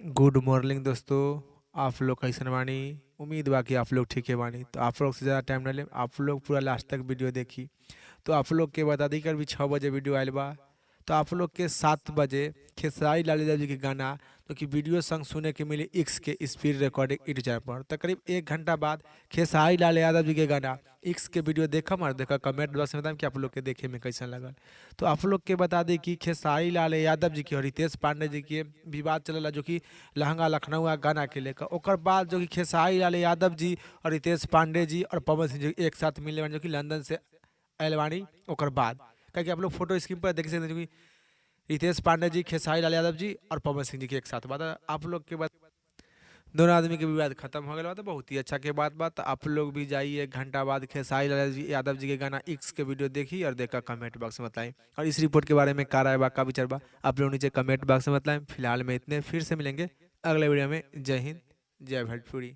Good morning दोस्तों, आप लोग कैसन बानी? उम्मीद बा कि आप लोग ठीके बानी। तो आप लोग से ज़्यादा टाइम ना लेम, आप लोग पूरा लास्ट तक वीडियो देखी। तो आप लोग के बता दी कि अभी 6 बजे वीडियो आयल बा, तो आप लोग के 7 बजे खेसारी लाल यादव जी के गाना तो कि वीडियो संग सुने के मिली इक्स के स्पीड रिकॉर्डिंग यूट्यूब चैनल पर। तो करीब एक घंटा बाद खेसारी लाल यादव जी के गाना इक्स के वीडियो देखम और देखा कमेंट बॉक्स में बताएं कि आप लोग के देखे में कैसन लगल। तो आप लोग के बता दी कि खेसारी लाल यादव जी के और रितेश पांडे जी के विवाद चलल जो कि लहंगा लखनऊ गाना के लेकर। ओकर बाद जो कि खेसारी लाल यादव जी और रितेश पांडे जी और पवन सिंह जी एक साथ मिले बानी, जो कि लंदन से आयल बानी। ओकर बाद काहे आप लोग फोटो स्क्रीन पर देख सकते हैं कि रितेश पांडे जी, खेसारी लाल यादव जी और पवन सिंह जी के एक साथ बात। आप लोग के बाद दोनों आदमी के विवाद खत्म हो गया, तो बहुत ही अच्छा के बात बात। आप लोग भी जाइए, एक घंटा बाद खेसारी लाल जी यादव जी के गाना इक्स के वीडियो देखी और देखा कमेंट बॉक्स में बताएं। और इस रिपोर्ट के बारे में का राय बा, का विचार बा, आप लोग नीचे कमेंट बॉक्स में बताएं। फिलहाल में इतने, फिर से मिलेंगे अगले वीडियो में। जय हिंद, जय भोजपुरी।